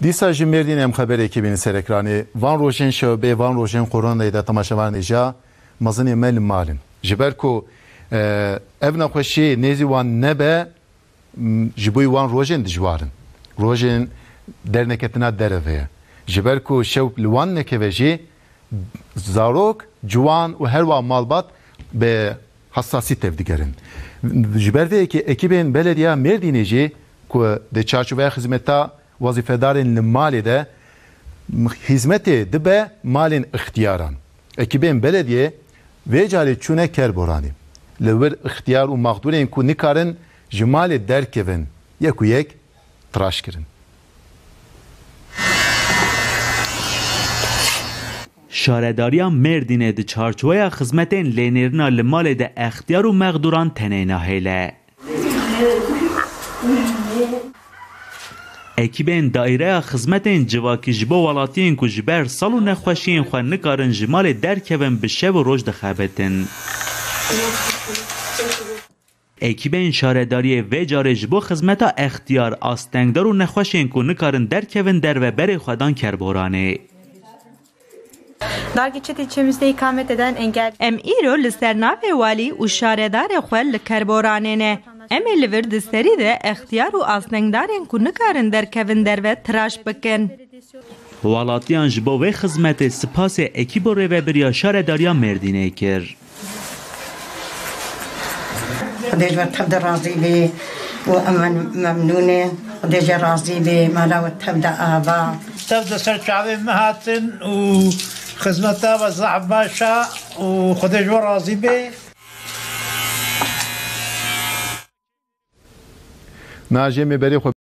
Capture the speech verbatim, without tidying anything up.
Dîsa ji Mêrdînê em xeberekî bînin ser ekranê. Van rojên şewbê, van rojên koronayê de temaşevanê ja mezinê me li mal in. Ji ber ku, e, ev nexweşiyê nêzî wan nebe, m, ji bo wan rojên dijwar in. Rojên derneketina dereve ye. Ji ber ku şew li wan nekeve jî, zarok, ciwan û herwa malbat bi hesasî tevdigerin. Ji ber vê yekê ekîbên Belediya Mêrdînê jî ku di çarçoveya xizmeta wezîfedarên li malê de hizmetê dibe malên ixtiyaran. Ekîbên belediyê vê carê çûne Kerboranê. Li wir ixtiyar û maxdûrên ku nikarin ji malê derkevin, yek û yek tiraş kirin. Şaredariya Mêrdînê di çarçoveya xizmetên lênêrina li malê de extiyar û mexdûran tenê nahêle. Ekîbên Daîreya Xizmetên Civakî ji bo welatiyên ku ji ber sal û nexweşiyên xwe nikarin ji malê derkevin, bi şev û roj dixebitin. Ekîbên şaredariyê vê carê ji bo xizmeta extiyar, astengdar û nexweşên ku nikarin derkevin derve berê xwe dan Kerboranê. Dargî çi tê çemistê îkametê den engel. Em îro li ser navê walî û şaredarê xwe li Kerboranê ne. Em ê li vir di serî de extiyar û astengdarên ku nikarin derkevin derve tiraş bikin. Welatiyan ji bo vê xizmetê spasê ekîbo rêvebiriya Şaredariya Mêrdînê kir. Xwedê ji we tev de razî bê û em memnûn in. Xwedê ji we razî bê, mala we tev de ava. Tev de ser çavê me hatin û xizmeta we zehf baş e û Xwedê ji we razî bê. Najê me berê xwe